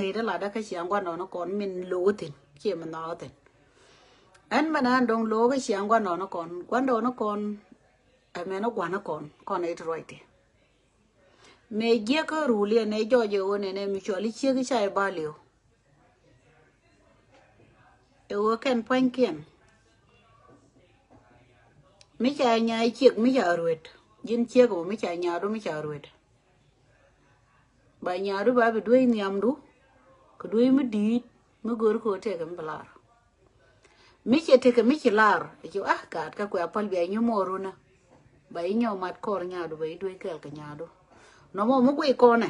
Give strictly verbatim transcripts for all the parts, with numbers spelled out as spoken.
Ri dee latdä kä ciaŋ gua̱ndɔɔŋnikɔn min lo̱o̱ thi̱n, ciɛ min nhɔakä thi̱n. Ɛn mɛn ɛn dɔ̱ŋ lo̱o̱ kä ciaŋ gua̱ndɔɔŋnikɔn, gua̱ndɔɔŋnikɔn, ɛ mɛn ɛ gua̱nikɔn, kɔn ɛ it ruacdɛ. Mëë jiäk kä rul yɛn ɛ jɔɔc ɛ ɣöö nɛnɛ mi cɔal i̱ ciek i̱ ca i̱ baliw. Ɛ ɣöö kɛn pua̱nykiɛn. Mi ca nyaay ciek mi ca ruet. Ji̱n ciek ɛ ɣöö mi ca nyaadu mi ca ruet. Ba nyaadu ba bi duec nhiamdu. Kɛ duec mi di̱i̱t mi gör kɛ ɣöö tëëkɛ mi bi lar. Mi cɛ tekɛ mi ci lar. Ɛ ci ah gaat kä kuɛ a päl bia nyuɔ̱th mɔ runä. Ba i̱ nyɔk mat kɔr nyaadu ba i̱ duec kɛɛl kɛ nyaadu. Nɔmɔ mi guic kɔnɛ.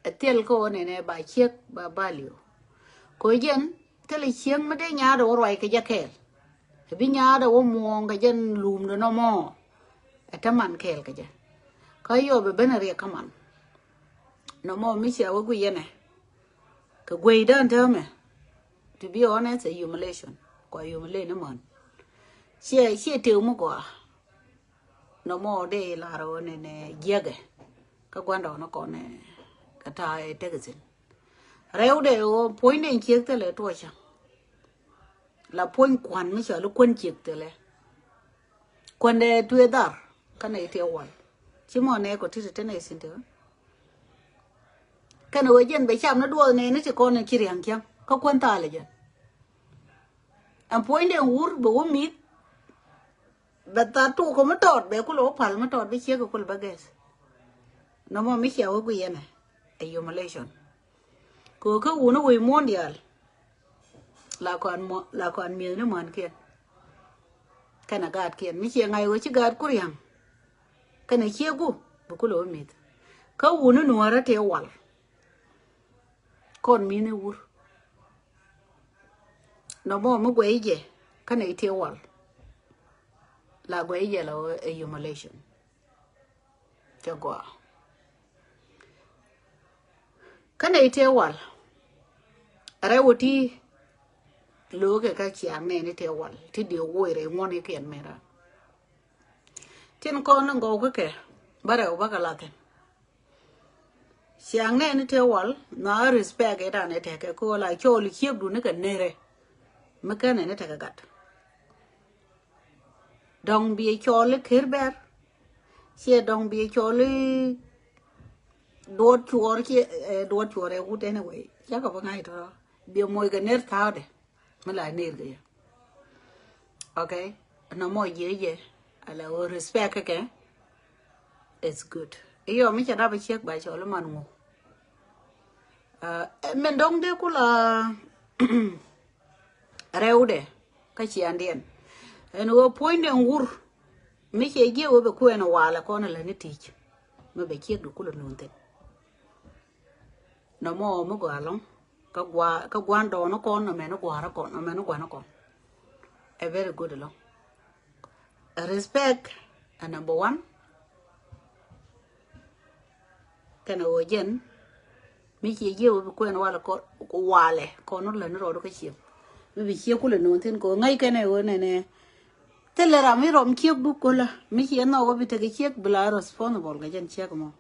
Ɛ thil kä ɣöö nɛnɛ ba ciek ba baliw. Kɛ ɣöö jɛn thilɛ cieŋ mi dee nyaadɛ wä ruac kɛ jɛ kɛɛl. Ɛ bi nyaadɛ wä muɔ̱ɔ̱ŋ kɛ jɛn lumdɛ nɔmɔ. Ɛ te man kɛɛl kɛ jɛ. Kä yɔp ɛ ben ɛ riɛk kä man. Nɔmɔ mi cia wä guic yɛnɛ. Kɛ gueydä ɛn täämɛ. To be honest, ɛ humiliation. Kua humiliate ni män. Ciɛ ciɛ tëë mi gɔaa. Nɔmɔ dee lar ɣöö nɛnɛ jiäkɛ. Kä gua̱ndɔɔŋnikɔn ɛ kɛ ta̱a̱ ɛ tek thi̱n. Rɛwdɛ ɣöö puɔ̱nydɛ in ciek thilɛ tuɔcä. La puɔ̱ny kua̱n mi cɔal i̱ kuän ciek thilɛ. Kuändɛ tuëë dhar kä nɛy tiɛ wal. Ci mɔ nɛɛk kɔ ti̱ti̱ te nɛy thi̱n ti ɣä. Kɛn ɣöö jɛn bɛ cam ni duɔth nɛɛni ti kɔn in ci ria̱ŋ ciaŋ kä kuän thaal ɛ jɛn. Ɛn puɔ̱nydɛ in wur bɛ wä mi̱th. Bɛ thaat tuk kɔ mi tɔɔt bɛ kulɛ wä pal mi tɔɔt bi ciek kɛ kulɛ bä gɛth. Nɔmɔ mi cia wä guic yɛnɛ ɛ humiliation. Kɛ ɣöö kä wuni wi̱i̱ muɔ̱ɔ̱n diaal. La kɔn muɔ la kɔn mi̱eth ni muɔ̱ɔ̱nkiɛn. Kɛnɛ gaatkiɛn mi ciɛ ŋa̱c ɣöö ci gaat kuria̱ŋ. Kɛnɛ ciek gu bi kulɛ wä mi̱th. Kä wuni nuäärä tëë wal. Kɔn mi̱ni wur. Nɔmɔ mi guɛy jɛ kä nɛy tëë wal. La guɛy jɛ la ɛ humiliation. Cɛ gɔaa. Kä nɛy tëë wal. Rɛw ti lo̱o̱kɛ kä ciaŋ nɛɛni tëë wal ti diɛ woc rɛy ŋuɔ̱nikiɛn mera. Tin kɔn ni gɔw kä kɛ bä rɛw bä kɛ lathin. Ciaŋ nɛɛni tëë wal na respect idan itekɛ kɛ ɣöö la cɔɔl i̱ ciekdun ni kɛ nerɛ. Mi kɛn ɛn itekɛ gat. Dɔ̱ŋ biɛ cɔɔl i̱ ker bɛr. Ciɛ dɔ̱ŋ biɛ cɔɔl i̱ duɔt cuɔɔr ciɛ, eh, duɔt cuɔɔr ɛ wut anyway. Cakɔ bä ŋa̱c tɔ̱ biɛ moc kɛ ner tha̱a̱dɛ. Mi la ner kɛ yɛ. Okay. Nɔmɔ jiɛ jɛ ala ɣöö respect kɛ kɛ. It's good. Iyɔ mi cɛ dap a ciek ba cɔl iman ŋu. Min dɔŋ dee kula rɛwdɛ kä ciandiɛn. Ɛn ɣöö puɔ̱nydɛ ŋur mi cɛ jiɛ ɣöö bɛ kuɛn walɛ kɔn ala ni ti̱c. Mi bɛ ciek di kula nuun thin. Nɔmɔ mi gɔaa lɔŋ. Kä gua kä gua̱n dɔɔni kɔn nɔmɛni gua̱a̱rä kɔn nɔmɛni gua̱ni kɔn. Ɛ very good lɔŋ. Respect ɛ number one. Kɛnɛ ɣöö jɛn mi ciɛ jiɛ wä bi kuɛn walɛ kɔn walɛ kɔn wä läni rɔɔdu kä ciek. Mi bi ciek kulɛ no̱o̱ŋ thin kɛ ɣöö ŋäc kɛnɛ ɣöö nɛnɛ. Thilɛ ram mi rɔm ciek duk kolä mi ciɛ nhɔk wä bi tekɛ ciek bi la responsible kɛ jɛn ciek mɔ.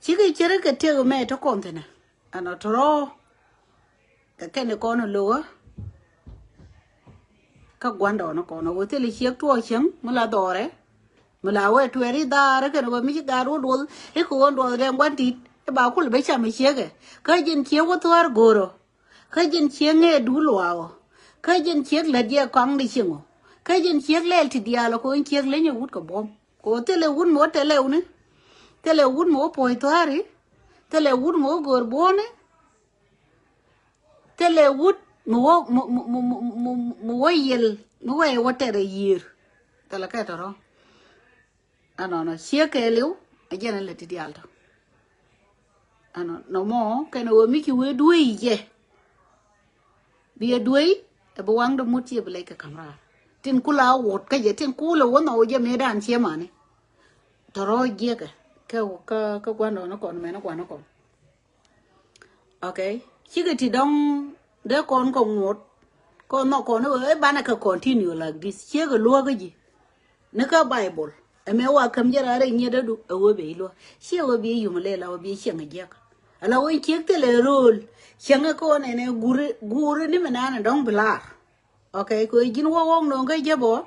Cikɛ cärä kɛ tiek mɛ te kɔn thinɛ. Ɛn ɔ tɔrɔ kɛ kɛn ikɔn ilokä. Kä gua̱ndɔɔn ikɔn iwä thil iciek tuɔɔk cieŋ mi la dhɔrɛ. Mi la wee tuɛɛr i̱ dhaar ikɛn iwä mi ci gaat wä duɔth ikɛ ɣöö duɔth dee gua̱n tit iba kul ibe cam iciekɛ. Kä ji̱n ciek wä thua̱r go̱o̱rä. Kä ji̱n ciek ŋee duul waawä. Kä ji̱n ciek lät yɛ kɔaŋ di cieŋ ɔ. Kä ji̱n ciek lɛl ti diaal ɔ kɛ ɣöö ciek leny iwut kɛ buɔ̱m. Kɛ ɣöö thilɛ wut mi wä tɛlɛwni. Thilɛ wut mi wä puɔ̱c thua̱ri. Thilɛ wut mi wä go̱o̱r buɔ̱ni. Thilɛ wut mi wä mi, mi, mi, mi, mi, mi wä yil mi wä yɛ wä tɛt a yiër. Thilɛ kɛ tɔ̱rɔ̱. Ɛnɔnɔ ciek kɛɛliw a jɛn a lät ti diaal tɔ. Ɛnɔ nɔmɔ kɛn a wee mi ci wee duee yi jɛ. Bi a duee ɛ bi waŋdɛ mut ci a bi lɛc kɛ ka̱m raar. Tin kula a wot kä jɛ tin kula wä nhɔw jɛ mëëdan ciɛ mani. Tɔ̱rɔ̱ jiɛkɛ kɛ kä kä gua̱ndɔɔn kɔn mɛn gua̱n kɔn. Okay. Cikɛ ti dɔ̱ŋ dee kɔn kɛ ŋuɔ̱t. Kɔn nhɔk kɔn i̱ banɛ kɛ continue like this. Ciekɛ luäkä ji̱. Ni kä Bible. Ɛmɛ wa käm jɛ raar i̱ nyiet dädu ɛ wee bɛ i̱ luäk. Ciɛ wee bi i̱ yum lɛ la wee bi i̱ cieŋ i̱ jiɛk. Ala wä ciek thilɛ rööl. Cäŋɛ kɔn ɛnɛ guuri, guuri ni mi naan ɛ dɔ̱ŋ bi lar. Ok, kɛ ji̱n wä ɣɔ̱k no̱o̱ŋ kä jäp ɔ.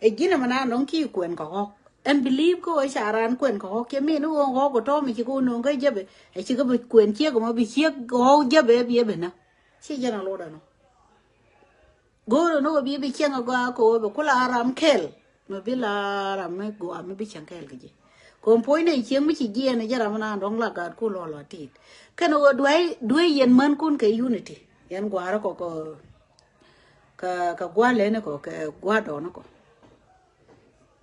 Ɛ ji̱n ɛmɛ naan dɔ̱ŋ ki kuɛn kɛ ɣɔ̱k. Ɛn bi li̱i̱p kä ɣöö ca raan kuɛn kɛ ɣɔ̱k, cɛ min ni ɣöö ɣɔ̱k ɔ tɔ̱ mi ci kɛ wä no̱o̱ŋ kä jäp ɛ. Ɛ ci kɛ bi kuɛn ciek ɛmɔ bi ciek ɣɔ̱k jäp ɛ bi ɛ bi nä. Ci jɛn a lot ɛnɔ. Go̱o̱r ɛn ɣöö bi bi cieŋ a gɔaa kɛ ɣöö bɛ ku la ram kɛl. Mi bi la ram mi gɔaa mi bi cieŋ kɛl kɛ ji̱. Kɔn puɔ̱ny ni cieŋ mi ci jiɛɛn ɛ jɛ ram mi naan dɔ̱ŋ la gaat ku lɔl a tit. Kɛn ɣöö duee, duee yɛn mänkun kɛ unity. Yɛn gua̱a̱r kɔ kɛ, kɛ, kɛ gua̱a̱r leni kɔ, kɛ gua̱a̱r dɔɔni kɔ.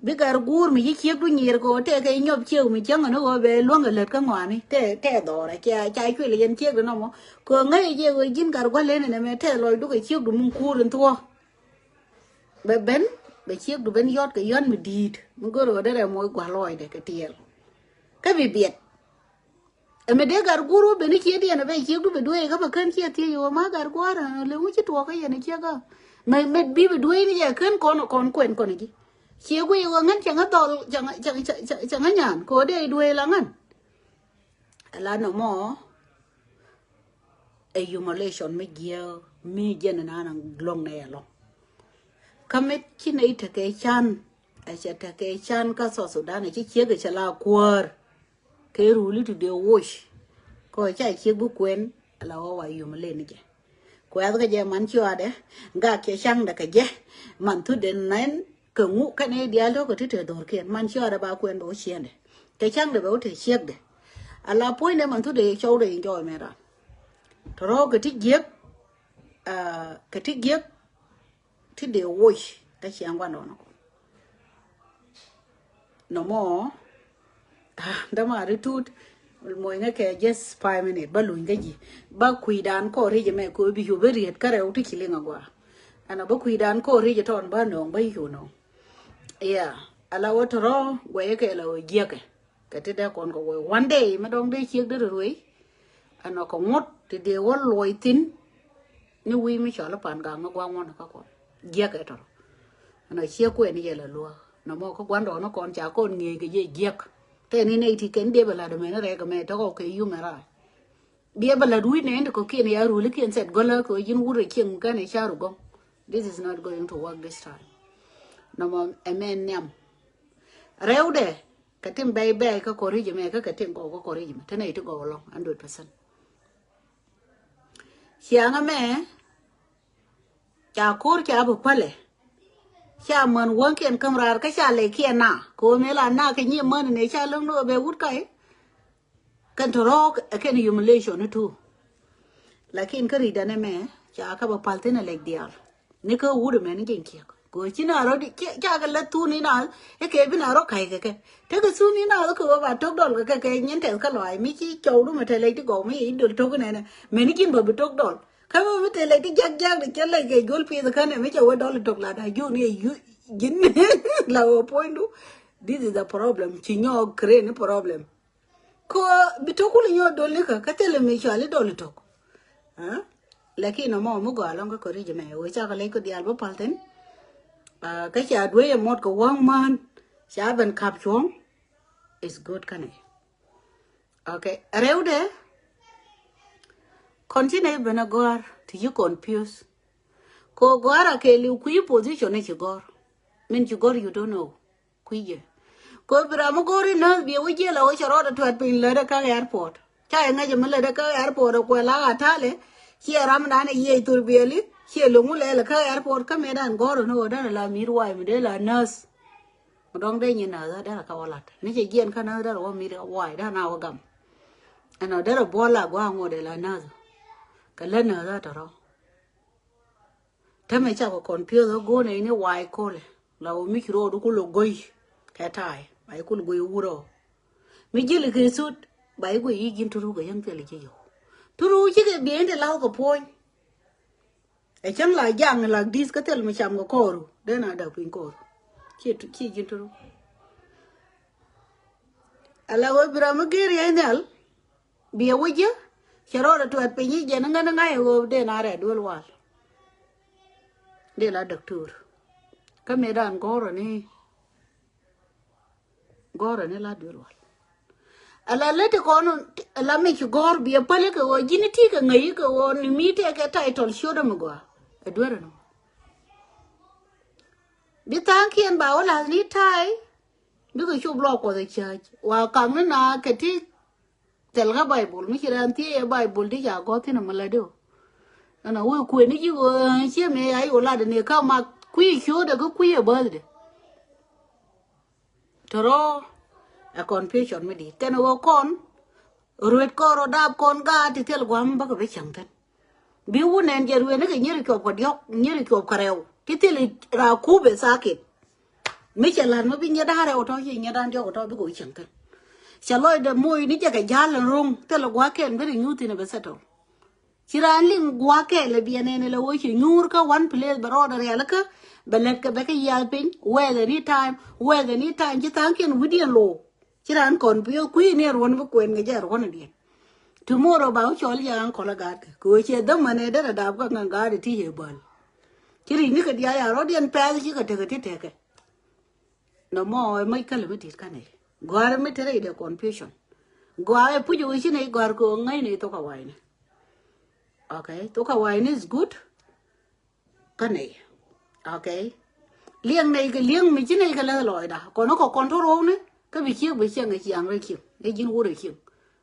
Bi gat guur mi ci ciek du nyiir kɛ ɣöö tɛkɛ nyɔp ciek mi cäŋ ni ɣöö bɛ luäŋ kɛ lät kä ŋɔaani. Tɛ, tɛ dhɔrɛ, ca, ca cuil yɛn ciek du nɔmɔ. Kɛ ɣöö ŋäc jɛ ɣöö ji̱n gat gua̱a̱r leni nɛmɛ tɛ lɔc du kɛ ciek du mi kuur in thuɔ̱k. Bɛ ben, bɛ ciek du ben yɔt kɛ yɔt mi di̱i̱t. Mi go̱r ɣöö derɛ moc gua̱a̱r lɔcdɛ kɛ tiɛɛl. Kä bi biɛt. Ɛmɛ dee gat guur wä ben i̱ ciek diɛn ɛ bɛ ciek du bɛ duee kä bɛ kän ciek thiec ɣöö ma gat gua̱a̱r ɛ lɛ ŋu ci tuɔɔk kä yɛn i̱ ciek kä. Mɛ, mɛ bi bɛ duee ni yɛ kän kɔn, kɔn kuɛn kɔn i̱ ji̱. Ciek wä i̱ ɣöö ŋän cɛ ŋä dhɔl, cɛ ŋä, cɛ, cɛ, cɛ, cɛ ŋä nyan, kɛ ɣöö dee i̱ duee la ŋän. Ɛ la nɔmɔ, ɛ humiliation mi jiääk, mi jɛn inan lo̱ŋ nɛ ɛlɔ̱ŋ. Kä mi ci nɛ i̱ tekɛ can, ɛ cɛ tekɛ can kä South Sudan, ɛ ci ciek ɛ cɛ la kuäär. Kɛ ruli ti dee woc. Kɔ ca ciek bi kuɛn, ala wä wa yum len jɛ. Kuɛth kɛ jɛ man cuadɛ, gak cɛ caŋdɛ kɛ jɛ. Man thut dee nɛn kɛ ŋu kɛn i̱ diaal tɔk kɛ ti te dhorkiɛn. Man cuadɛ ba kuɛn bɛ wä ciɛndɛ. Kɛ caŋdɛ bɛ wä te ciekdɛ. Ala puɔ̱nydɛ man thut dee cɔwdɛ in jɔɔy mɛ ran. Tɔrɔ kɛ ti jiek, ah, kɛ ti jiek, ti dee woc kä ciaŋ gua̱ndɔɔŋ nɔmɔ. Ah, dämaari tuut, moc ŋäkɛ just five minute, ba luny kä ji̱. Ba kui̱dan kɔ ric ɛmɛ kɛ ɣöö bi cu ben riet kä rɛw ti ci liŋ agua. Ɛn ɔ ba kui̱dan kɔ ric ɛ tɔn ba nööŋ, ba cu nööŋ. Yeah, ala wä tɔrɔ guɛcä kɛ la wä jiäkɛ. Kɛ ti dee kɔn kɛ wee one day mi dɔ̱ŋ dee ciek dee rɛ ruëë. Ɛn ɔ kɛ ŋut ti dee wä luɔc thi̱n. Ni wi̱i̱ mi cɔl i̱ pan gak mi gua̱a̱ŋ ŋuɔ̱n kä kɔn. Jiäk ɛ tɔl. Ɛn ɔ ciek kuɛn yɛ la luäk. Nɔmɔ kä gua̱ndɔɔŋ ni kɔn ca kɔn ŋi̱eec kɛ jɛ jiäk. Tɛn ni nɛy ti kɛn dee bɛ la̱t ɛmɛn rɛk ɛmɛ tɔk ɔ kɛ yum ɛ raar. Biɛ bɛ la̱t wi̱c nɛn ti kɔ̱kiɛn ya ruli kiɛn sɛt gɔlä kɛ ji̱n wut rɛ cieŋ kɛn ɛ ca̱r ugɔ̱ŋ. This is not going to work this time. Nɔmɔ ɛmɛn nhiam. Rɛwdɛ kɛ tin bɛy bɛy kä kɔn ri̱c ɛmɛ kä kɛ tin gɔw kä kɔn ri̱c ɛmɛ. Te nɛy ti gɔw ɛlɔ̱ŋ hundred percent. Ciaŋ ɛmɛ ca ko̱r ca bi kualɛ. Ca män wäŋkiɛn käm raar kä ca lɛy kiɛn na kɛ ɣöö mëë la na kɛ nyiɛ män ni ca lo̱ŋ ni ɣöö bɛ wut kac. Kɛn tɔ̱ rɔ̱ɔ̱k ɛ kɛn humiliation ni tuur. Lakin kä ri̱cdan ɛmɛ ca kä bä pal thi̱n ɛ lɛc diaal. Ni kä wut ɛmɛ ni jiɛn kiɛk kɛ ɣöö ci na rɔ̱ di ca kɛ lät thun ni na. Ɛ kɛ bi na rɔ̱ ka̱c kɛ kɛ tekɛ thun ni na kɛ ɣöö ba tok dɔl kɛ kɛ kɛ nyin tɛth kä lɔaac mi ci cɔw dumɛ te lɛc ti gɔw mi i̱ dol tok nɛnɛ. Mɛ ni ji̱n bä bi tok dɔl kä mi mi te lɛc ti jak jak di cɛ lɛc kɛ juɔl pith känɛ mi cɛ wä dɔl tok la da jun i̱ ji̱n la ɣöö puɔ̱nydu. This is the problem. Ci nyɔɔk create ni problem. Kɛ bi tok kulɛ nyɔk dol ni kä kä thilɛ mi cɔal i̱ dol itok. Lakin ɔmɔ mi gɔaa lɔŋ kä kɔ ri̱c ɛmɛ wee cakɔ lec kä diaal bä pal thi̱n. Kä ca duee ɛmɔt kɛ wäŋ män ca ben kap cuɔ̱ŋ. Is good känɛ. Okay, rɛwdɛ. Continue ben a gɔ̱a̱r ti ci confuse. Kɛ gɔ̱a̱r a kɛ liw kui̱ position ni ci gɔ̱r. Min ci gɔ̱r you don't know. Kui̱ jɛ. Kɛ bi ram mi go̱o̱ri nääth biɛ wä jiɛl a wä cɛ rɔɔdɛ tuɛt piny lätdɛ kä airport. Ca yɛ ŋäc mi lätdɛ kä airport ɛ kuɛ la a talɛ. Ciɛ ram dan ɛ yiëë thur biɛli ciɛ lo̱ŋ wä lɛl kä airport kä mëë dan gɔ̱r ni ɣöö dan ɛ la mi̱i̱t wa̱a̱ mi dee la nääth. Mi dɔ̱ŋ dee nyin nääth dan ɛ kä wä lat ni cɛ jiɛn kä nääth dan ɛ wä mi̱i̱t wa̱a̱ dan a wä gam. Ɛn ɔ derɛ buɔl la gua̱a̱ ŋot ɛ la nääth. Kɛ lät nääth dan tɔ̱rɔ. Tämɛ cakɔ confuse ɣä go̱o̱nɛ ini wa̱a̱ ikolɛ la wä mi ci ro̱o̱du kulɛ go̱y. Kɛ ta̱a̱y ba ikulɛ go̱y wurɛ ɔ mi ji̱l ikɛ thut ba igo̱y i̱ ji̱n turuk kɛ yäŋ thil i̱ ji̱ yio̱w. Turuk cikɛ bieyni ti la̱w kɛ puɔ̱ny. Ɛ cäŋ la jaŋ la di̱th kä thil mi cam kɛ kɔɔru den a däk piny kɔɔru. Ci ji̱n turuk. Ala wä bi ram mi geri ɛ nhial. Biɛ wä ji̱ cɛ rɔɔdɛ tuɛt piny i̱ jɛn ŋän ŋa̱c ɛ ɣöö dee na rɛɛ duel wal. Dee la dɔktor kä mëë dan gɔ̱rä ni gɔ̱rä ni la duel wal. Ala lät ti kɔn, ala mi ci gɔr bi a päl kɛ ɣöö ji̱n ti kɛ ŋäc kɛ ɣöö ni mi tɛkɛ title ciöt mi gɔaa. Ɛ duer ɛnɔ. Bi tha̱a̱ŋkiɛn ba wä la̱th ni ta̱a̱y. Bikɛ cop luɔk Kuɔth ɛ cääc. Wa kaŋ ni na kɛ ti thil kä Baibol mi ci rɛn thiee yɛ Baibol ti ca gɔ̱th thin ɛmɛ la diw. Ɛn a wee kuëë ni ji̱ ɣöö ciɛ mëë a yo̱ lat ni ka ma kui̱ ciötdɛ kä kui̱ ɛ birthday. Tɔrɔ ɛ confusion mi di̱i̱t kɛn ɣöö kɔn ruet kɔn rɔ dap kɔn gaat ti thil gua̱a̱m bäkɛ bi cäŋ thi̱n. Bi wun nɛn jɛ ruet ni kɛ nyiri cuɔp kɛ diɔ̱k nyiri cuɔp kɛ rɛw ti thil ra kup ɛ thakin. Mi cɛ la̱t mi bi nyɛ da̱a̱n rɛw tɔ ci nyɛ da̱a̱n diɔ̱k tɔ bikɛ wä cäŋ thi̱n. Cɛ lɔcdɛ moc ni jɛ kɛ ja̱l ɛn ro̱ŋ thil gua̱a̱k kɛn bi ri nyuuth thi̱n ɛ bɛ settle. Ci raan liŋ gua̱a̱k kɛɛl ɛ biɛn ɛn ɛ lɛ wee ci nyuur kä one place bɛ rɔɔdɛ rialikä bɛ lät kɛ bɛ kɛ yiath piny whether ni time whether ni time ci tha̱a̱ŋkiɛn wi̱diɛn lo̱o̱. Ci raan kɔn piöth kui̱ ni ruɔ̱n bi kuɛn kɛ jɛ ruɔ̱n diɛn. Tomorrow ba wä cɔl yɛ ankɔl a gaatkɛ kɛ wee ciɛ dhämän ɛ derɛ dap kä ŋa̱n gaat ɛ ti yɛ bäl. Ci ri̱c ni kɛ diaal ya rɔ̱diɛn pɛth ci kɛ tekɛ ti tekɛ. Nɔmɔ ɛ mac kälɛ mi tit kanɛ gɔ̱a̱r mi te rɛy dɛ confusion. Gɔ̱a̱r ɛ puc ɛ wee ci nɛy gɔ̱a̱r kɛ ɣöö ŋäcnɛ thok a wa̱i̱ni. Okay, thok a wa̱i̱ni is good. Kä nɛy. Okay. Liɛŋ nɛy kɛ liɛŋ mi ci nɛy kɛ läth lɔɔcda kɔn kɔ kɔn to ro̱o̱ni. Kä bi ciek bi ciɛŋ ɛ ciaŋ rɛ ciek ɛ ji̱n wur ɛ ciek.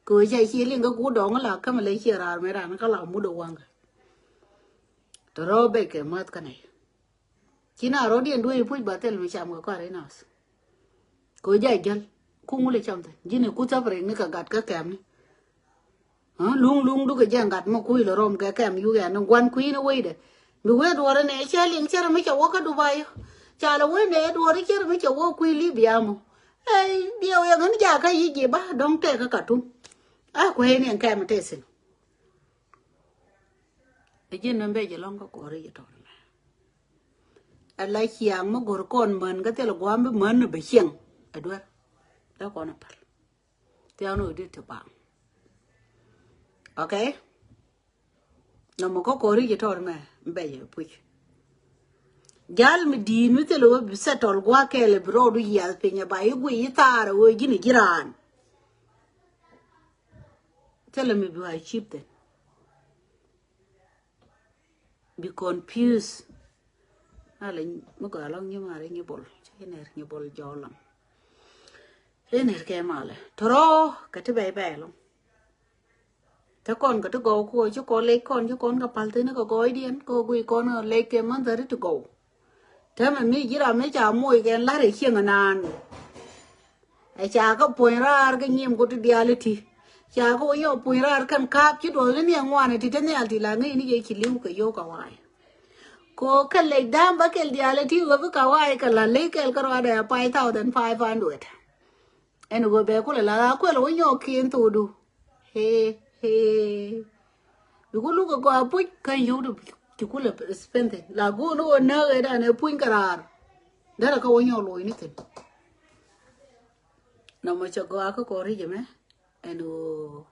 Kɛ wee ca cie liɛŋ kä guut dɔɔŋ la kämɛ lɛ ciɛ raar mɛ ran kä la mut ɛ waŋkɛ. Tɛ rɔ̱ bɛc kɛ mäth kä nɛy. Ci na rɔ̱diɛn duee puc ba thil mi cam kɛ kɔr inath. Kɛ wee jɛ jäl ku ŋul ɛ cam thi̱n ji̱n ɛ ku thäp rik ni kɛ gat kä kɛmni. Luŋ luŋ dukɛ jɛ gat mɛ kui̱ lɛ rɔm kɛ kɛm yuk ɛn guan kui̱ ni wecdɛ. Mi wee duɔrɛ nɛ cɛ liŋ cɛ rɛ mi cɛ wä kä Dubai. Ca lɛ wee nɛ duɔrɛ cɛ rɛ mi cɛ wä kui̱ Libya mɔ. Ɛ diɛw yɛ ŋän jakä yic ji̱ ba dɔ̱ŋ tɛk kä Katum. A kuɛy ni ɛn kɛm tɛ thi̱n. Ɛ ji̱n nɔm bɛ jɛ lɔ̱ŋ kä kɔri jɛ tɔr mɛ. Ala ciaŋ mi go̱r kɔn män kä thil gua̱a̱m bi män ni bɛ cieŋ. Ɛ duer dee kɔn a päl. Thia̱a̱n ɣöö di ti baŋ. Okay. Nɔmɔ kä kɔri jɛ tɔr mɛ bɛ jɛ puc. Jal mi di̱i̱t mi thil ɣöö bi settle gua̱a̱k kɛɛl bi rɔɔdu yiath piny ɛ ba i̱ guiy i̱ thaar ɛ ɣöö ji̱n i̱ ji̱ raan. Thilɛ mi bi wa cip thin. Bi confuse. Malɛ mi gɔaa lɔŋ nyi malɛ nyi bol ci nɛr nyi bol jɔɔlam. Ci nɛr kɛ malɛ tɔrɔ kɛ ti bɛy bɛy lɔŋ. Te kɔn kɛ ti gɔw kɔ ci kɔn lec kɔn ci kɔn kɛ pal thin kɛ gɔɔydiɛn kɛ gui kɔn lec kɛ mantari ti gɔw. Täämɛ mi ji̱ ram mi ca moc kɛn la̱r ɛ cieŋ ɛnan. Ɛ ca kä puɔ̱ny raar kä nyiemku ti diaal iti. Ca kä wä yɔp puɔ̱ny raar kɛn ka̱a̱p ci duɔth ni nhiam ŋuan iti te nhial ti la ŋäcni jɛ ci li̱w kɛ yio̱w kɛ wa̱a̱y. Ko kɛ lec da̱a̱m bä kɛl diaal iti ɣöö bi kɛ wa̱a̱y kɛ la̱r lec kɛl kä ruaadɛ five thousand five hundred. Ɛn ɣöö bɛ kulɛ la a kuɛl wä nyɔɔk kiɛn thokdu. Hee hee. Bi ku luk kɛ gɔaa puc kä yio̱w ti kulɛ spending la go̱o̱n ɣöö näk ɛ dan ɛ puny kɛ raar. Derɛ kä wä nyɔɔk loc ni thi̱n. Nɔmɔ cɛ gɔaa kä kɔn ri̱c ɛmɛ. Ɛn ɣöö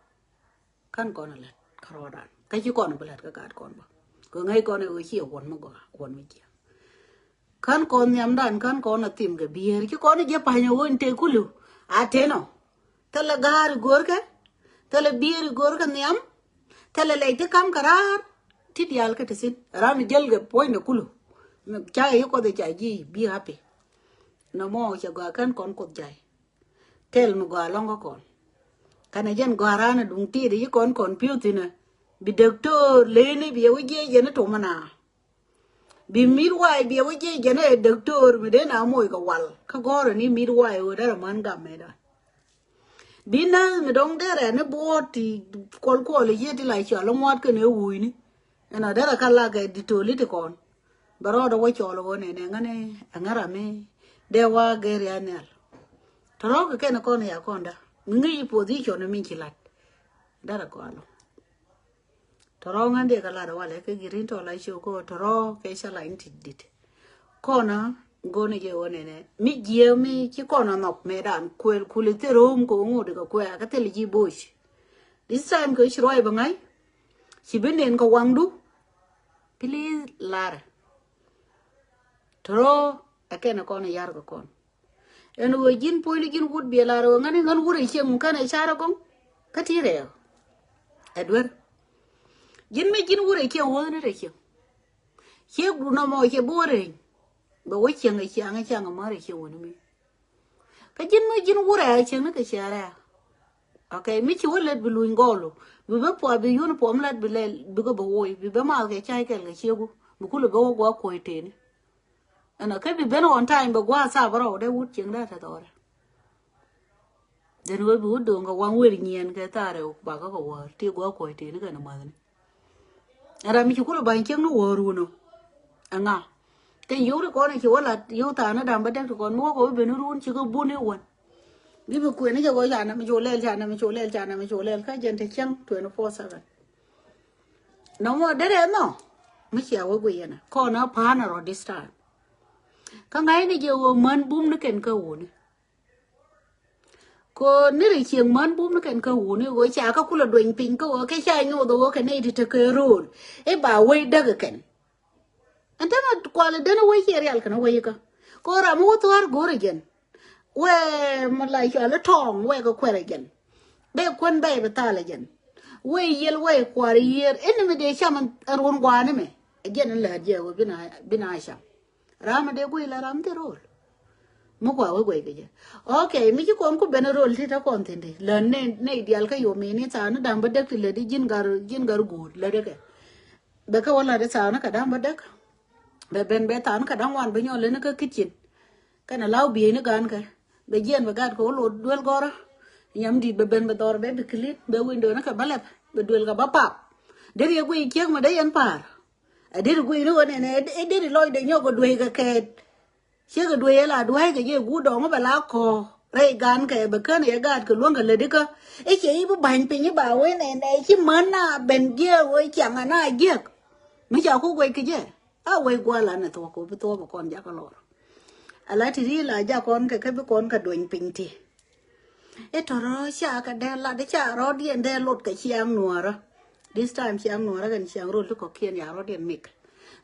kän kɔn ɛ lät kä rɔɔdan kä ci kɔn bi lät kä gaat kɔn bä. Kɛ ŋäc kɔn ɛ ɣöö ci ɛ wuɔ̱n mi gɔaa wuɔ̱n mi jiääk. Kän kɔn nhiamdan kän kɔn a thim kɛ bier ci kɔn a jiɛ pa̱ny a ɣöö in te kulu a tenɔ. Thilɛ ga̱a̱r i go̱o̱rkɛ. Thilɛ bier i go̱o̱rkɛ nhiam. Thilɛ lɛc ti ka̱m kɛ ra̱a̱r. Ti diaal kä ti thi̱n ram i jäl kɛ puɔ̱nydɛ kulu. Ca i Kuoth i ca ji̱ bi happy. Nɔmɔ cɛ gɔaa kän kɔn Kuoth jay. Kɛl mi gɔaa lɔ̱ŋ kä kɔn. Kɛnɛ jɛn gɔaa raan a duŋ ti̱i̱t i ci kɔn kɔn pi̱w thi̱n ɛ bi däk to̱o̱r leyni bi ɛ wi̱c jiɛc jɛn i tom ɛna. Bi midwife biɛ wä jiɛc jɛn ɛ doctor mi dee na moc kɛ wal kä gɔ̱rä ni midwife wä derɛ män gam mɛ dan. Bi nurse mi dɔ̱ŋ derɛ ni buɔ̱ɔ̱t ti kuɔl kuɔl yie ti la cɔl ŋuɔ̱t kɛn ɛ wucni. Ɛn a derɛ ka lak ɛ ditoli ti kɔn bɛ rɔɔdɛ wä cɔl wä nɛnɛ ŋäni ɛ ŋära mi dee wa gɛr ya nhial. Tɔrɔk kɛ kɛn kɔn ya kɔn da mi ŋäci position mi ci lat. Derɛ kɔn lɔ. Tɔrɔ ŋän diɛ kɛ lat walɛ kɛ gi̱rin tɔ la ciok kɛ tɔrɔ kɛ ca la in ti dit. Kɔnä go̱n jɛ wä nɛnɛ mi jiɛ mi ci kɔnä nhɔk mɛ dan kuɛl kuli thil rom kɛ ŋot kɛ kuɛ kɛ thil ji̱ boc. This time kɛ ci ruac bɛ ŋa̱c ci bi nen kɛ waŋdu. Please lar. Tɔrɔ ɛ kɛn kɔn yar kɛ kɔn. Ɛn ɣöö ji̱n puɔ̱nyni ji̱n wut biɛ lar ɣöö ŋäni ŋän wut ɛ cieŋ mi känɛ car ɛ gɔ̱ŋ. Kä ti rɛɛ ɛ duer. Ji̱n mi ji̱n wut ɛ cieŋ wuɔ̱thni rɛ cieŋ. Ciek du nɔmɔ ciɛ bi wä reny. Bɛ wä cieŋ ɛ ciaŋ ɛ ciaŋ ɛ mär ɛ cieŋ wä ni mi. Kä ji̱n mi ji̱n wurɛ cieŋni kɛ ciɛ rɛɛ. Ok, mi ci wä lät bi luny gɔɔlu. Bi bä puɔth bi uniform lät bi lɛl bikɛ bɛ woc bi bä math kɛ cay kɛl kɛ cieku. Bi kulɛ bä wä guɔ kuɔc teni. Ɛn a kä bi ben on time bɛ guɔ a thaap rɔw dee wut cieŋ dee a te thɔɔrɛ. Then wee bi wä do̱ŋ kɛ waŋ wer nyiɛn kɛ thaarɛ bakä kɛ wäär ti guɔ kuɔc teni kɛn mäthni. Ram mi ci kulɛ ba̱ny cieŋni wäär wun ɔ. Ɛŋa. Kɛ yio̱w ti kɔn ci wä lat yio̱w thaani da̱ŋ bädäk ti kɔn mi wä kɛ wä ben run ci kɛ bun i̱ wän. Bi bi kuëni jɛ kɔ ca nɛmɛ ci wä lɛl ca nɛmɛ ci wä lɛl ca nɛmɛ ci wä lɛl kä jɛn te cieŋ twenty four seven. Nɔmɔ derɛ nɔ mi cia wä guiyɛnɛ kɔn a pa̱a̱n a rɔ this time. Kä ŋa̱cni jɛ wä män bum ni kɛn kä wuni. Ko ni ri cieŋ män bum ni kɛn kä wuni ɣöö ca kä kulɛ dueny piny kä ɣöö kɛ ca nyoth ɣöö kɛ nɛy ti tekɛ ro̱o̱l i̱ ba wec däk kɛn. Ɛn tɛmɛ kual den wec ciɛ rial kɛn wec kä ko ram wä thua̱r go̱o̱r jɛn. Wee mi la cual i̱ tɔɔŋ wee kɛ kuɛr jɛn. Bee kuän bɛy bi thal jɛn. Wee yiel wee kuar yier ini mi dee cam ɛn ruɔ̱n gua̱a̱ni mɛ. Jɛn in lät jɛ wee bi na cam. Ram mi dee guiy la ram thil ro̱o̱l. Mi kua wee guey kɛ jɛ. Ok, mi ci kɔn ku ben ro̱o̱l ti te kɔn thi̱n di lät ne ne dial kä yom ini thaani da̱ŋ bädäk ti lät di ji̱n gar ji̱n gar guut lät di kɛ. Bɛ kä wä lät di thaani kɛ da̱ŋ bädäk. Bɛ ben bɛ thaani kɛ da̱ŋ wan bɛ nyɔl lät ni kä kitchen. Kɛnɛ law biey ni gan kɛ bɛ jiɛn bɛ gat kɛ wä lot duel gɔrä. Nyam dit bɛ ben bɛ dhɔr bɛ bi clean bɛ window ni kɛ bä lɛp bɛ duel kɛ bä pap. Deri yɛ guiy ciek mɛ dee yɛn pa̱a̱r. Ɛ deri guiy ni wä nɛnɛ ɛ deri lɔcdɛ nyɔk kɛ duey kɛ kɛɛt. Ciek kɛ duey ɛ la duäi kɛ jɛ guut dɔɔŋ bɛ la kɔ̱ rɛy gan kɛ bɛ kän yɛ gaat kɛ luäŋ kɛ lätdi kä. I̱ ciɛ i̱ bi ba̱ny piny i̱ ba wee nɛnɛ ci män na ben jiɛɛk wee ciaŋ ana jiɛk. Mi ca ku guɛc kɛ jɛ a wee gua̱a̱l anɛ thuɔ̱k kɛ bi thuɔ̱k bɛ kɔn jakä lɔr. Ala ti ri la jakɔn kɛ kä bi kɔn kɛ dueny piny ti. I̱ tɔ̱rɔ ca kɛ dee lat i̱ ca rɔ̱diɛn dee lot kɛ ciaŋ nuɔ̱ɔ̱rä. This time ciaŋ nuɔ̱ɔ̱rä kɛn ciaŋ rol ti kɔ̱kiɛn ya rɔ̱diɛn mik.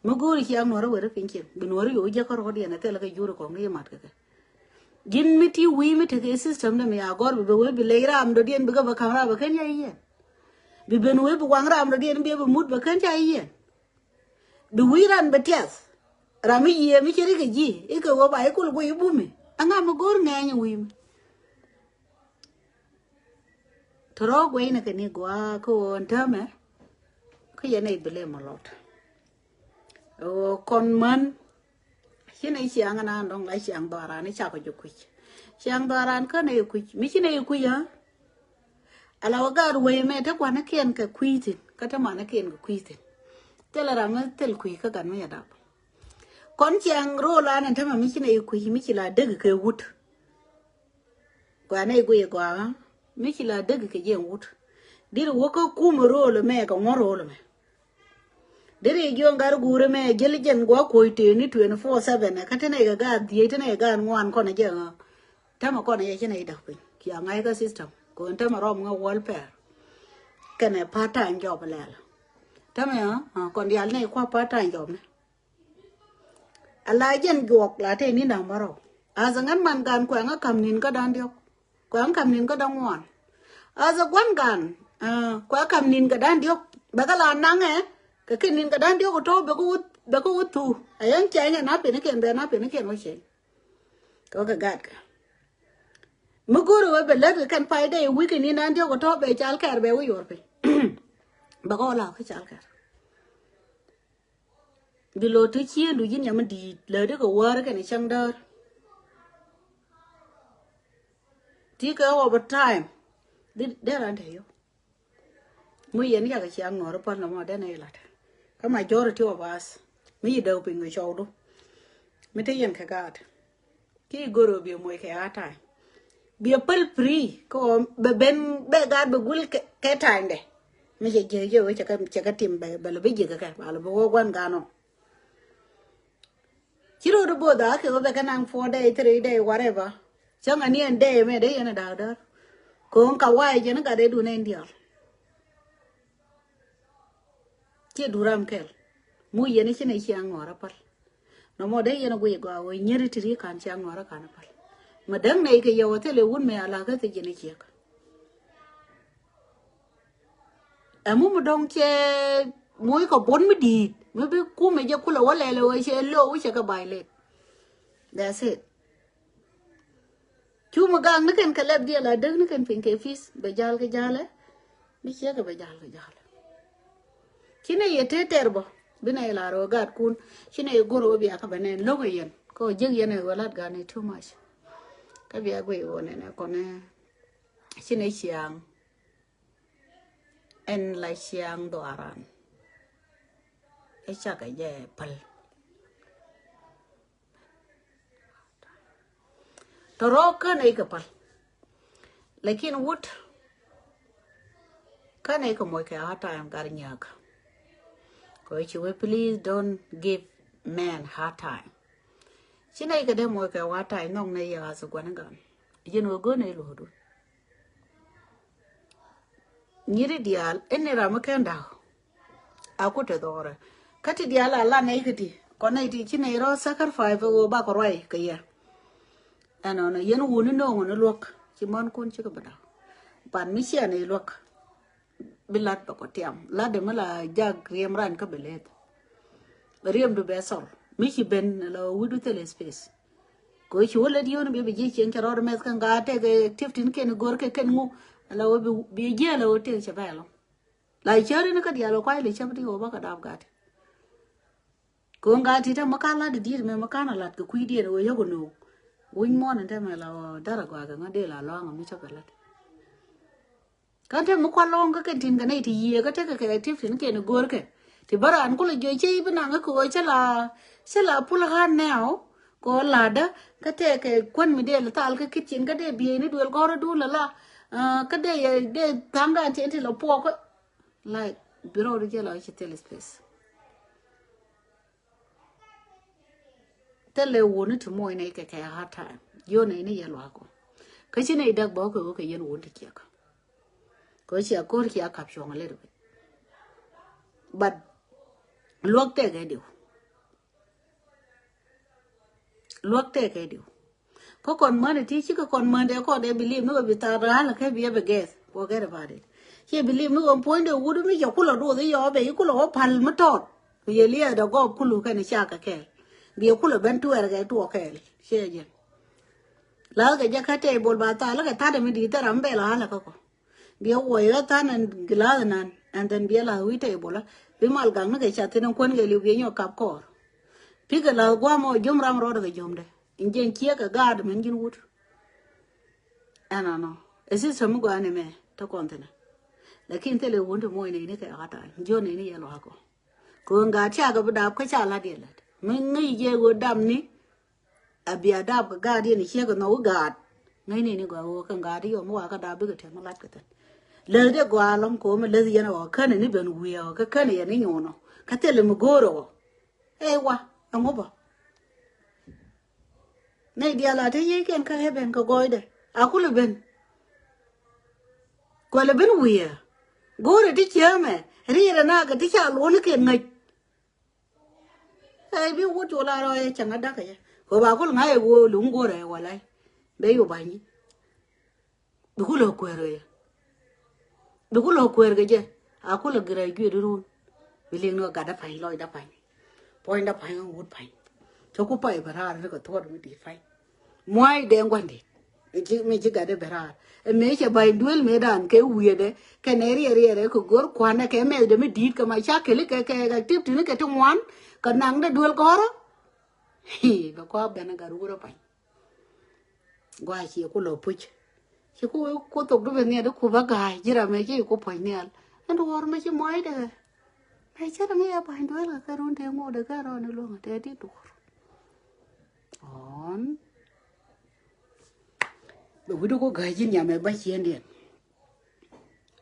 Mi go̱o̱ri ciaŋ nuɔ̱ɔ̱rä weri piny cieŋ bi nuɔ̱ɔ̱rä yo̱o̱ jek kä rɔ̱diɛn ɛ thilɛ kɛ juri kɔŋ ni imat kɛ kɛ. Ji̱n mi ti wi̱i̱ mi tekɛ system ni mi a gɔr bi ben wee bi ley ram dɔ̱diɛn bi kɛ bɛ ka̱m ram bɛ ken ca yiɛn. Bi ben wee bi waŋ ram dɔ̱diɛn bi ɛ bi mut bɛ ken ca yiɛn. Bi wi̱i̱ ran bɛ tiath. Ram mi yiëë mi ci ri kɛ ji̱ ikɛ ɣöö ba ikul guiy ibumi. Aŋa mi go̱o̱r ŋɛɛny iwi̱i̱ mi. Tɔrɔ guɛy ni kɛ ni gua̱a̱ kä ɣöö ɛn täämɛ. Kä yɛn ɛ ibilɛ mɔ lɔt. Ɣöö kɔn män. Ci ni ciaŋ na dɔŋ la ciaŋ dhɔaran ni cakɔ jɛ kui̱c. Ciaŋ dhɔaran kä ni kui̱c mi ci ni kui̱c ɣä. Ala wä gaat wee mɛ te gua̱nikiɛn kɛ kui̱ thi̱n kä te manikiɛn kɛ kui̱ thi̱n. Thilɛ ram mi thil kui̱ kä gat mi yɛ dap. Kɔn ciaŋ ro̱o̱l an ɛn tämɛ mi ci nɛ i̱ kui̱ mi ci la dek kɛ wut. Gua̱nɛ i̱ guiy i̱ gɔaa mi ci la dek kɛ jiɛn wut. Dit wä kä kum ro̱o̱l mɛ kɛ ŋuɔ̱t ro̱o̱l mɛ. Dit i̱ jiɔn gat guur mɛ jil jɛn gua̱ kuɔ̱c tëë ni twenty four seven kä te nɛ kɛ gaat dhieec te nɛ kɛ gaat ŋuan kɔn jɛ ɣä. Tämɛ kɔn yɛ ci nɛ idäk piny. Kia ŋa̱c kä system. Kɔn tämɛ rɔm ŋä welfare. Kɛnɛ part time job lɛl. Tämɛ ɣä kɔn dial nɛ kua part time job ni. A la jɛn juɔk la te ni na̱m bärɔw. As a ŋän man gan kuɛŋä kam nin kä dan diɔk. Kuɛŋä kam nin kä dan ŋuan. As a guan gan kuɛ kam nin kä dan diɔk. Bɛ kä la naŋɛ kɛ kɛ nin kä dan diɔk tɔ̱ bɛ kä wä thu. A yɛn cɛny ɛ na pinikiɛn bɛ na pinikiɛn wä cɛny. Kɛ wä kɛ gat kɛ mi go̱o̱ri wee bɛ lät kɛ kɛn pay dee wi̱i̱ kɛ ni̱n an diɔk kɛ tɔ̱ bɛ cal kɛr bɛ wi̱i̱ yuɔr piny. Bɛ kɛ wä la kä cal kɛr. Bi lo̱ ti cieŋdu ji̱n nyam mi di̱i̱t lätdi kɛ wäär kɛn cäŋ däär. Ti kɛ wä bɛ time. Dee ran te yɔ. Mi yɛn yakɛ ciaŋ nuɔ̱ɔ̱ri päl nɔmɔ den a ilat. Kä majority of us mi yi däk piny kɛ cɔwdu. Mi te yɛn kɛ gaat. Ki goro bi moc kɛ a time. Bi a päl free kɛ ɣöö bɛ ben bɛ gaat bɛ gul kɛ time dɛ. Mi cɛ jiäk jiäk wee cɛ kɛ tim bɛ lɛ bi jiäk kɛ ba lɛ bi wä guan ganɔ. Ci rot both a kɛ wä bɛ kɛ naŋ four day, three day, whatever. Cäŋ a ni ɛn day mɛ dee yɛn a da̱a̱k däär. Ko̱o̱ŋ ka wa̱a̱ jɛn gat dee dun ɛn diaal. Ci duram kɛl. Mu yɛn ci nɛ ciaŋ nuɔ̱ɔ̱rä päl. Nɔmɔ dee yɛn a guic gɔaa wee nyeri ti ri ka̱n ciaŋ nuɔ̱ɔ̱rä ka̱n päl. Mi däŋ nɛy kɛ yɛ wä thilɛ wut mɛ ala kä thiec jɛn i̱ ciek. Ɛmu mi dɔ̱ŋ cɛ moc kɛ buɔ̱n mi di̱i̱t mi bi kumɛ jɛ kulɛ wä lɛl ɛ wee cɛ lo̱w cɛ kɛ violate. That's it. Cu mi gak ni kɛn kɛ lɛp diɛl a däk ni kɛn piny kɛ peace bɛ jal kɛ jalɛ. Bi ciek kɛ bɛ jal kɛ jalɛ. Ci nɛ yɛ te tɛr bɔ bi nɛ lar wä gat kun. Ci nɛ yɛ gor wä bia kä bɛ nɛn lo̱k yɛn kɛ wä jiäk yɛn ɛ wä lat gat ni too much. Kä bia guiy wä nɛn ɛ kɔnɛ ci nɛ ciaŋ. Ɛn la ciaŋ dhuaran. Ɛ cakɛ jɛ päl. Tɔrɔ känɛ ikɛ päl. Lakin wut känɛ ikɛ moc kɛ hard time gat nyak. Kɛ ci wee please don't give men hard time. Ci nɛ ikɛ dee moc kɛ hard time nhɔk nɛ yɛ ɣath gua̱n gan. Yɛn wee go̱n ɛ luɔ̱du. Nyiri diaal ɛn ni ram mi kɛn da̱k. A ku te dhɔrɛ kä ti diaal a la nɛy kä ti kɔn nɛy ti ci nɛy rɔ sacrifice ɣöö bakɔ ruay kɛ yɛ. Ɛnɔnɔ yɛn wuni no̱o̱ŋ ni luäk ci män kun cikɛ bɛ da̱k. Pan mi ciɛ nɛy luäk bi lat bɛ kɔ tiam lat dɛ mi la jak riɛm ran kä bɛ leth. Bɛ riɛm du bɛ thɔl mi ci ben la wi̱du thil space. Kɛ ci wä lät yio̱n bi bi ji̱ cieŋ cɛ rɔɔd mɛth kɛ ŋa tɛk activity ni kɛn go̱r kɛ kɛn ŋu. Ala wä bi jiɛ ala wä tɛk cɛ bɛ lɔ. La cäri ni kä diaal wä kuay lɛ cäp di wä bä kɛ dap gat. Kɛ ŋa ti tɛ mɛ kan lat di diet mɛ mɛ kan a lat kɛ kui̱ diet wä yök no̱o̱ŋ. Wi̱ny muɔ̱n in tɛ mɛ la wä dara gɔaa kɛ ŋa dee la lɔaŋ mi cä kɛ lat. Kä te mi kual lɔŋ kä kɛn tin kɛ nɛy ti yiëë kä tekɛ kɛ activity ni kɛn i̱ go̱o̱rkɛ. Ti bä raan kulɛ jiɔ cɛ i̱ bi naŋ kä kɛ ɣöö cä la cä la pull hard now. Kɛ ɣöö la̱tdä kä tekɛ kuän mi dee lɛ thal kä kitchen kä dee bieyni duël gɔ̱rä duun lɛ la. Kä dee yɛ dee tha̱a̱ŋ dan tiɛn ti lɛ puɔkä. Like bi rɔɔdu jɛ la ci thil space. Thilɛ wuni ti moc nɛy kɛ kɛ hard time. Jiɔ nɛy ni yɛ luaak ɔ. Kä ci nɛy däk bä kɛ ɣöö kɛ yɛn wuni ti ciɛk. Kɛ ɣöö cia ko̱r cia kap cuɔ̱ŋ a little bit. But luäk tɛkɛ diw. Luäk tɛkɛ diw. Kä kɔn män ti cikɛ kɔn män dee kɔn dee believe ni ɣöö bi thaat ra̱a̱l kɛ bi ɛ bɛ gɛth. Forget about it. Ciɛ believe ni ɣöö puɔ̱nydɛ wut mi cɛ kulɔ duɔth i̱ yɔɔ bɛ i̱ kulɔ wä pal mi tɔɔt. Bi yɛ liɛɛdɛ gɔɔp kulu kɛn i̱ cakɛ kɛɛl. Bi yɛ kulɔ ben tuɛɛr kɛ tuɔɔk kɛɛl. Ciɛ jɛ. La̱thkɛ jɛ kä table ba thaal kɛ tha̱t mi di̱i̱t thɛr am bɛl ɣa̱lä kä kɔ. Bi yɛ wuɔc ɣä tha̱n ɛn glass nan and then bi yɛ la̱th wi̱i̱ table. Bi mal gak ni kɛ cath thin ɛn kuän kɛ liw bi yɛ nyɔk kap kɔɔr. Pikɛ la̱th gua̱a̱m ɔ jiöm ram rɔɔdɛ kɛ jiömdɛ. In jiɛn ciɛ kɛ gaat min ji̱n wut. Ɛnɔnɔ ɛ system mi gɔaa ni mɛ te kɔn thinɛ. Lakin thilɛ wun ti muɔc nɛy ni kɛ ɣa̱t ta̱a̱ jiöt nɛy ni yɛ luaak ɔ. Kɛ ɣöö ŋa̱a̱t cakɛ bi daap kä ca la̱t yɛ la̱t mi ŋäc jɛ ɣöö dam ni. A bia daap kɛ gaat yɛn ciek kɛ nhɔk i̱ gaat ŋäc nɛy ni gɔaa ɣöö kɛ ŋa̱a̱t yɔm i̱ wakä daap bikɛ tɛm i̱ la̱t kɛ thi̱n. Läth dee gɔaa lɔ̱ŋ kɛ ɣöö mi läth yɛn ɛ ɣɔɔ känɛ ni ben wi̱i̱ ɛ ɣɔɔ kä känɛ yɛn i̱ nyuunɔ kä thilɛ mi go̱o̱r ɛ ɣɔɔ. Ɛ wa ɛŋu bä. Nɛy diaal a te yiëëkiɛn kä heaven kɛ gɔɔydɛ a kulɛ ben. Kuɛlɛ ben wi̱i̱ ɛ go̱o̱rɛ ti ciäämɛ riɛɛrɛ naakɛ ti ca luɔ̱nikiɛn ŋäc. Ɛ bi wut cu la rɔ ɛ cäŋ a da̱kä jɛ kɛ ba kul ŋa̱c ɛ wo̱o̱ luŋ go̱o̱rɛ ɛ walay. Bɛ yu ba̱ny ji̱. Bi ku lɔ kueer kɛ jɛ. Bi ku lɔ kueer kɛ jɛ. A ku lɔ graduate run. Bi liŋ ni kɛ gatdä pa̱ny lɔcdä pa̱ny. Puɔ̱nydä pa̱ny wut pa̱ny. Cä ku pay bɛ raar ni kɛ thuɔ̱t mi di̱i̱t pa̱ny. Mua̱a̱c dee gua̱ndi̱t. Mi ci mi ci gatdä bɛ raar. Ɛ mëë cɛ ba̱ny duel mëë dan kɛ wiɛɛdɛ kɛ nɛ riɛɛr riɛɛrɛ kɛ go̱r kua̱nɛ kɛ mɛthdɛ mi di̱i̱t kɛ ma ca keli kɛ kɛ kɛ tip tini kɛ ti ŋuan. Kɛ naŋdɛ duel gɔ̱rä. Hii bɛ kɔa bɛn ɛ gat wurä pa̱ny. Gua̱a̱ ciɛ ku lɔ puc. Ci ku ku thok du ben nhial di ku bä ga̱a̱c ji̱ ram ɛ ci ku puɔ̱c nhial. Ɛn duɔ̱ɔ̱r mɛ ci mua̱a̱cdɛ kɛ. Mɛ cä ram i̱ ɛ ba̱ny duel kɛ kɛ run tëë ŋo̱o̱dɛ kɛ rɔɔn i̱ luɔ̱ŋ tëë ti duɔ̱ɔ̱r. Ɔ̱ɔ̱n. Bɛ wi̱cdu ku ga̱a̱c ji̱ nhiam ɛ bä ciëndiɛn.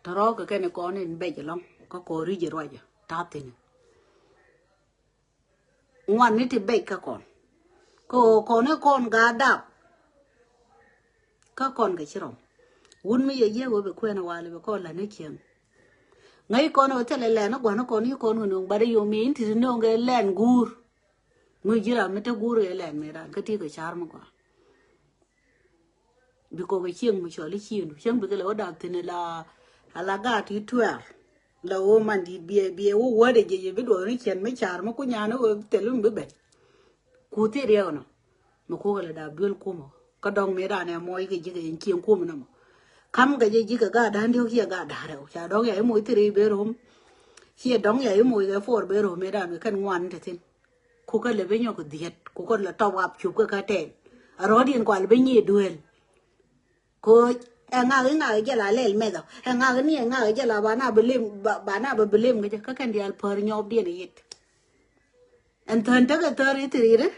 Tɔ̱rɔ̱ɔ̱kɛ kɛn i̱ kɔn in bɛc ɛlɔ̱ŋ kä kɔn ri̱c i̱ ruacä ta̱a̱ thi̱n. Ŋuan ni ti bɛc kä kɔn. Kä ɣöö kɔn i̱ kɔn gaat dap. Kä kɔn kɛ ci rɔm. Wut mi yɛ yiëë ɣöö bi kuɛn a wali bi kɔn la̱t ni cieŋ. Ŋäc kɔn ɣöö thilɛ lɛn i̱ gua̱n i̱ kɔn i̱ kɔn kɛ no̱o̱ŋ bat i̱ yom i̱ in ti ti no̱o̱ŋ kɛ lɛn guur. Ŋäc ji̱ ram mi te guur kɛ lɛn mëë ran kä ti kɛ car mi gɔaa. Because kɛ cieŋ mi cɔl i̱ ciëŋdu cäŋ bikɛ lɛ wä dap thi̱n ala, ala gaat ti twelve. La wä man di̱t biɛ biɛ wä wädɛ jɛ jɛ bi duɔth ni ciɛn mi car mi kunyan ni wä thil mi bi ben. Ku thil riɛk nɔ mi kukɛ lɛ dap duel kumɔ. Kä dɔŋ mi dan ɛ muɔc kɛ ji̱ kɛ in cieŋ kumɔ nɔmɔ. Kam kɛ jɛ ji̱ kɛ gaat dan diɔk ciɛ gaat dan rɛw ca dɔŋ ya i̱ muc thil riɛk ben rom. Ciɛ dɔŋ ya i̱ muc kɛ four ben rom mi dan mi kɛn ŋuan te thi̱n. Ku kä lɛ bi nyɔk dhiet ku kä lɛ tɔp wap cup kä kä tɛn. A rɔɔdiɛn kual bi nyi duel. Ko ɛ ŋak i̱ ŋak i̱ jɛ la lɛl mɛth ɔ ɛ ŋak i̱ ni ɛ ŋak i̱ jɛ la ba na bi lem ba na bi bi lem kä jɛ kä kɛn dial pär nyɔpdiɛn i̱ yit. Ɛn thän tekɛ thär i̱ thirir i̱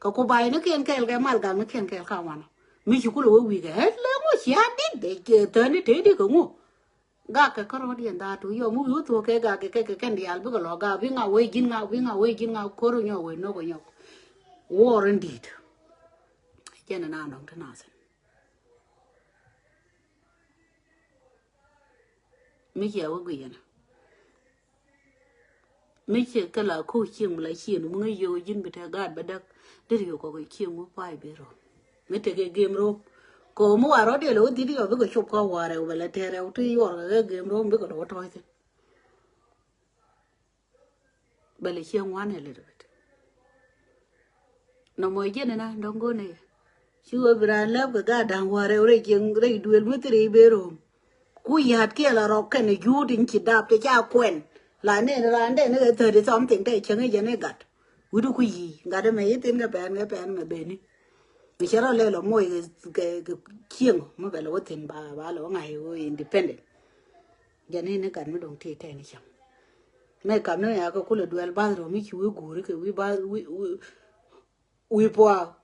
kɛ ku bay ni kiɛn kɛɛl kɛ mal gak ni kiɛn kɛɛl ka wanɔ. Mi ci kulɛ wee wi̱i̱ kɛ ɛ lɛ ŋu cia dit bɛ thän i̱ te di kɛ ŋu. Gak kɛ kärɔ̱diɛn dhaat tu yɔ mi wi̱i̱ wä thuɔ̱k kɛ gak kɛ kɛ kɛn diaal bikɛ lɔ gak bi ŋa wee ji̱n ŋa bi ŋa wee ji̱n ŋa ko̱r nyɔk wee nok nyɔk. Wuɔr in di̱i̱t. Jɛn in a nɔŋ ti nath in. Mi cia wä gui̱c in. Mi cie kɛ la ko̱ cieŋ mi la cien mi ŋäc yio̱w ji̱n bi te gaat bä däk. Deri yio̱w kɔk cieŋ mi pay bi röm mi tekɛ gem röm. Kɛ mi war rɔ̱diɛn lɛ wä dhi̱t yɔ bikɛ cop kä warɛ wä bɛ lɛ tɛrɛ wä ti yuɔr kɛ kɛ gem röm bikɛ lɔ wä tɔ̱ɔ̱c thi̱n. Bɛ lɛ cieŋ wan a little bit. Nɔmɔ jɛn ina dɔ̱ŋ go̱n ɛ. Ci wä bi raan lɛp kɛ gaat da̱ŋ warɛ wä rɛy cieŋ rɛy duël mi thiri ben röm. Ku ya̱t kiɛ la rɔk kɛn juut in ci dap te ca kuɛn. La nɛn raan dɛn ni kɛ thirty something te cäŋ i̱ jɛn i̱ gat. Wi̱du ku yi̱i̱ gat ɛmɛ i̱ thin kɛ pɛn kɛ pɛn mɛ beni. Mi cɛ rɔ lɛ lɔ moc kɛ kɛ cieŋ mi bɛ lɔ wä thin ba ba lɔ wä ŋa̱c wä independent. Jɛn i̱ ni gat mi do̱ŋ ti tɛn i̱ cäŋ. Mɛ kam ni ya kɛ kulɛ duel bathroom i̱ ci wi̱i̱ guuri kɛ wi̱i̱ bath wi̱i̱ wi̱i̱ wi̱i̱ puaak.